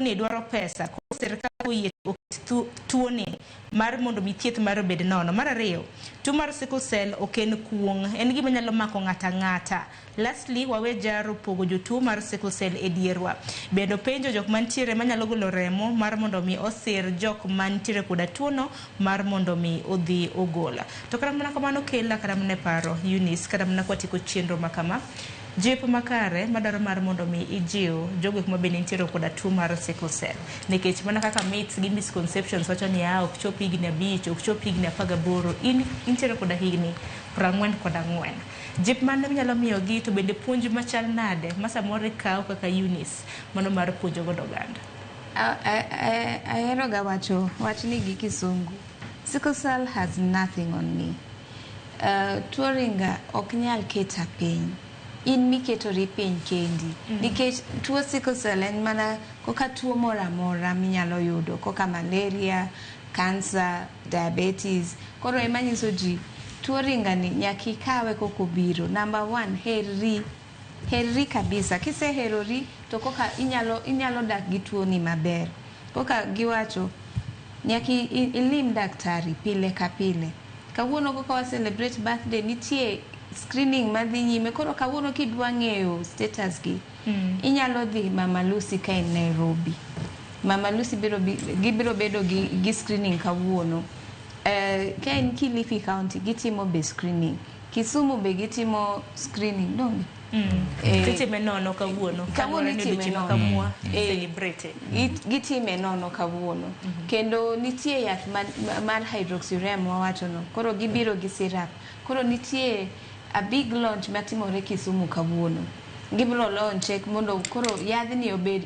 Ni dwaro pesa koro sirkal oyie to oket tuoni mar mondo mi thieth mare obed nono. Mar ariyo, tuo mar sickle cell ok en kuong', en gima nyalo mako ng'ato ang'ata. Lastly, wawe jaro pogo jotuo mar sickle cell e dierwa. Bende openjo jok mantiere manyalo golo remo mar mondo mi osir jok mantiere koda tuono mar mondo mi odhi ogol. To kata mana kamano kela kata mana e paro Eunice, kata mana kwatieko chenro ma kama, Jip makare madwaro mar mondo mi ijiw jogo eko mabende nitiere koda tuo mar sickle cell nikech mana kaka myths gi misconceptions wacho ni ah ok chop higni abich, ok chop higni 18, in intiere koda higni 44. Jip mane minyalo miyogi to bende puonj machal nade ma samoro ikawo kaka Eunice mano mar puonjo godo oganda? Ahero ga wacho wachni gi kisungu. Sickle cell has nothing on me. Tuo ringa ok nyal keta piny. In miketori piny kendi. Nikech tuo sickle cell en mana koka tuo moro amora minyalo yudo koka malaria, cancer, diabetes. Koro ema nyiso ji tuo ringa ni nyaka ikawe kaka obiro. Number one, herri. Herri kabisa. Kiseherori to koka inyalo inyalo dak gi tuo ni maber. Koka giwacho nyaka ilim daktari pile ka pile. Kawuono koka wa celebrate birthday nitie screening madhi nyime. Koro kawuono kidwa ng'eyo status gi, inyalo dhi Mama Lucy ka in Nairobi. Mama Lucy biro gibiro bedo gi, gi screening kawuono. Ka in Kilifi County gitimo be screening. Kisumu be gitimo screening, donge? Titime nono kawuono. Kawuono Kaluwore ni itime odiochieng' ma nono. kamwa celebrate. Gitime nono kawuono. Kendo nitie yath mar hydroxyurea mwawachono. Koro gibiro gi syrup. Koro nitie a big launch matimore Kisumu kawuono. Gibiro launche mondo koro yadhni obed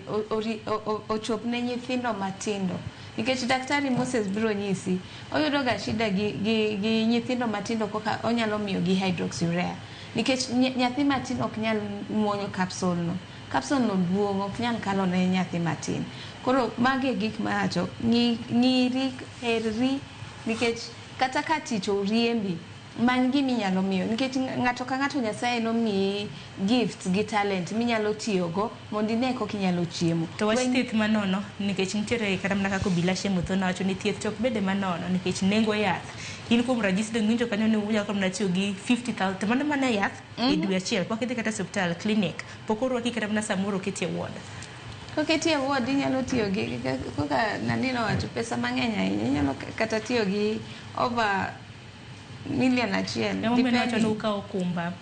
ochop ne nyithindo matindo. Nikech Daktari Moses biro nyisi, oyudo ga shida gi nyithindo matindo koka onyalo miyo gi hydroxyurea. Nikech nyathi matin ok nyal muonyo capsule no. Capsule no duong' ok nyal kalo ne nyathi matin. Koro magi e gik mawacho, ng'iri, herri, nikech kata ka tich oriembi, many gima inyalo miyo. Nikech ng'ato ka ng'ato Nyasaye nomiyi gifts gi talent minyalo tiyogo mondo ine kaka inyalo chiemo. To wach thieth manono, nikech nitiere kata mana kaka obila Shem Othona wacho ni thieth to ok bede manono nikech nengo yath. In kuom ranyisi dong' iwinjo kanyo ni unyalo mana tiyo gi 50,000 to mano mana yath e dwe achiel pok idhi kata e osiptal, clinic, pok orwaki kata mana samoro oketi e ward. Koketi e ward inyalo tiyo gi kaka nani nowacho pesa mang'eny ahinya inyalo kata tiyo gi over million achiel. Emomiyo nowacho ni ukawo okumba.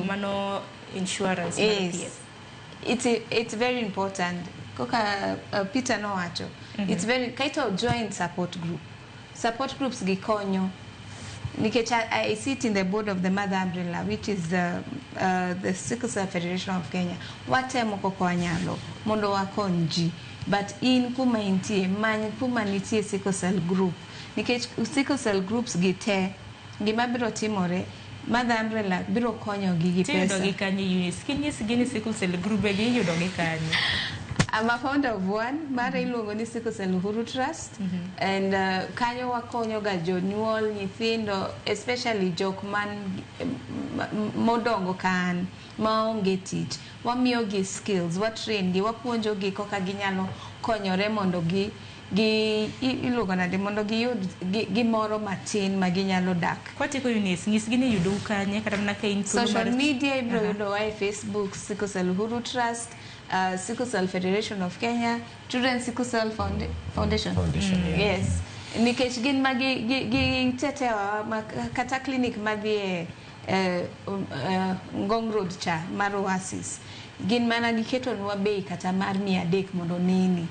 Mano insurance mar thieth. It's very important. Kaka Peter nowacho. It's very kaito join support group. Support groups gi konyo. Nikech I sit in the board of the Mother Umbrella, which is the Sickle Cell Federation of Kenya. Watemo kaka wanyalo mondo wakony ji. But in kuma intie, many kuma nitie sickle cell group. Nikech sickle cell groups gi te, gima biro timore, Mother Umbrella biro konyo gi gi Tiyudo pesa. gi kanye Eunice? Kinyisgi ni sickle cell group gi iyudo gi kanye? I'm a founder of one, mara iluongo ni Sickle Cell Uhuru Trust. And kanyo wakonyo ga jonyuol, nyithindo, especially jok man modongo ka an, maonge tich. Wamiyo gi skills, wa train gi, wapuonjo gi kaka ginyalo konyore mondo gi iluongo nade mondo giyud gimoro matin ma ginyalo dak. Kwatieko Eunice, nyisgi ni iyudou kanye kata mana ka in thuolo Social mar media ibiro yudowa e Facebook, Sickle Cell Uhuru Trust, Sickle Cell Federation of Kenya, Children's Sickle Cell Foundation. Foundation, yeah. Yes. Nikech gin ma gi tetewa ma kata clinic madhi e Ngong Road cha mar Oasis. Gin mana giketonwa bei kata mar 300 mondo neni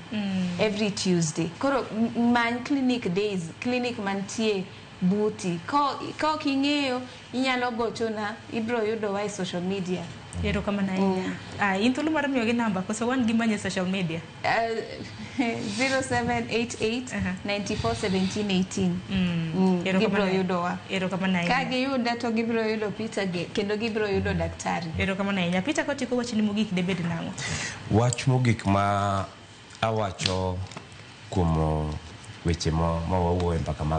every Tuesday. Koro many clinic days, clinic mantie buti. Ka ok ing'eyo, inyalo gochona, ibiro yudowa e social media. Erokamano ahinya. In thuolo mar miyogi namba koso wan gi manye social media? 0788 94 17 18. Gibiro yudowa. Erokamano ahinya. Ka giyuda to gibiro yudo Peter kendo gibiro yudo daktari. Erokamano ahinya. Peter, kotieko wachni mogik debed nang'o? Wach mogik ma awacho kuom weche ma wawuoyo e mbaka mag